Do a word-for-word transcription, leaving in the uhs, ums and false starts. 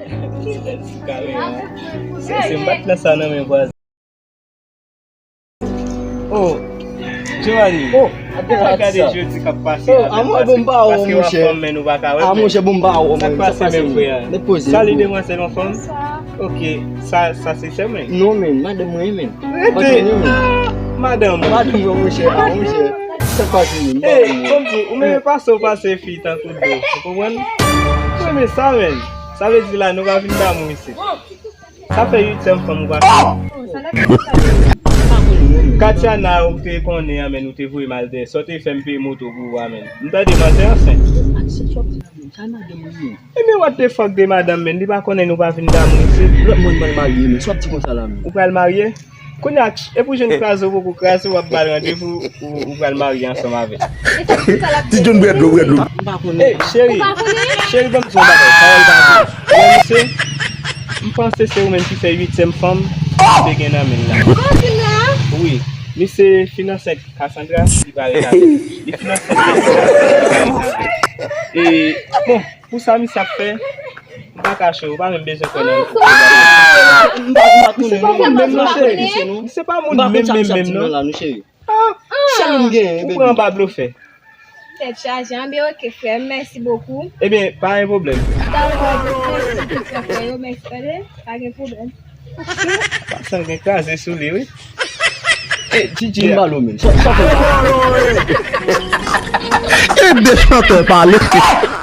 Se, se m pa t nan sa nan men vwazen. Oh, Giovanni. Oh, gade jodi k ap pase. Oh, a mwen bon pa ou, monchè. Paske w ap fanm men nou pa ka wè. A monchè, bon pa ou, sa k pase menm frè? Salye demwazèl, an fòm? Ok, sa, sa se sè mwen? Non, men, madanm mwen, men. Rete. Madanm. Madanm mwen, monchè, a monchè. Sa k pase menm? Hey, kòmsi ou menm pase, ou pase fi tankou do. Ou konprann? Ou renmen sa, men. Sa vle di la, nou pa vin damou isit. Sa fè uityèm fanm ou pa fè. Katiana, ou te konnen an, men ou te voye m al dèyè. Sa w te fè m peye moto pou ou a, men. M tande manzè ansent. Ebyen, what the fuck de madanm, men. Li pa konnen nou pa vin damou isit. Lòt mwen pral marye, men. Sa w ap di konsa la, men? Ou pral marye? Kounye a, epi w jwenn kraze, ou poko kraze, w ap ba l randevou, ou, ou pral marye ansanm avè l. Ti John bwè dlo, bwè dlo. Ey, cheri, cheri, ban m di w yon bagay, pawòl pa di. Wè, misye, m panse se ou menm ki fè uityèm fanm ki te gen nan men l la. Wi, misye fin ansent Cassandra, li parèt avè l. Li fin ansent Cassandra. E, bon, pou sa misye ap fè, m pa kache w, ou pa menm bezwen kwè nan l. M pa, m pa konnen non. Misye pa moun menm non, cheri. Misye pa moun menm, menm, menm non. Ah, cheri, m genyen, ou pran anba blofè. Tèt chaje, anben ok, frè m, mèsi bokou. Ebyen, pa gen pwoblèm. Dakò, mèsi, frè yo, mèsi, tande, pa gen pwoblèm. Pasan gen kraze sou li, wi. E, Djidji a. M ba l ou menm. Sa, sa fè. E de chantè pale.